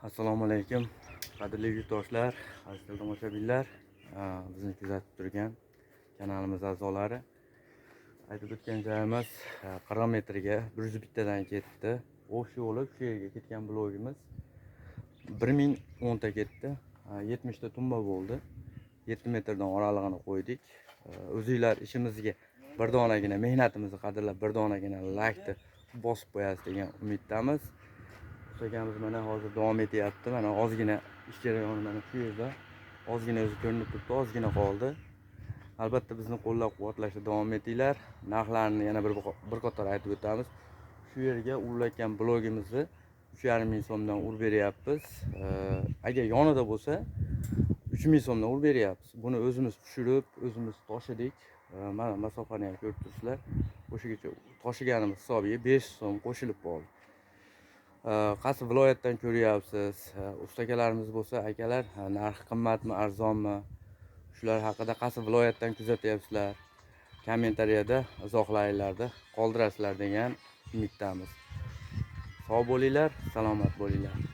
Assalomu alaykum, qadrli yurtdoshlar, aziz tomoshabinlar, bizni kuzatib turgan kanalimiz a'zolari. Aytib o'tgan joyimiz 40 metrga 101 tadan ketdi. O'sh yo'li shu yerga ketgan blogimiz 1010 ta ketdi. 70 ta tumba bo'ldi. 7 metrdan oralig'ini qo'ydik. O'zinglar ishimizga bir donagina mehnatimizni qadrlab, bir donagina laykni bosib qo'yasiz degan umiddamiz. Akamiz mana hozir davom etyapti. Mana ozgina ish jarayoni mana shu yerda. Ozgina o'zi ko'rinib turibdi, ozgina qoldi. Albatta bizni qo'llab-quvvatlashda davom etinglar. Narxlarni yana bir qator aytib o'tamiz. Shu yerga urilayotgan blogimizni 3,5 ming so'mdan urib beryapmiz. Agar yonida bo'lsa 3 ming so'mdan urib beryapmiz. Buni o'zimiz tushirib, o'zimiz toshidik. Mana masofani ham ko'rib turibsizlar. O'shagacha toshiganimiz hisobiga 5 so'm qo'shilib qoldi. Qaysi viloyatdan ko'ryapsiz? Ustakalarimiz bo'lsa, akalar, narxi qimmatmi, arzonmi? Shular haqida qaysi viloyatdan kuzatyapsizlar? Kommentariyada izohlaringlarni qoldirasizlar degan umiddamiz. Sog' bo'linglar, salomat bo'linglar.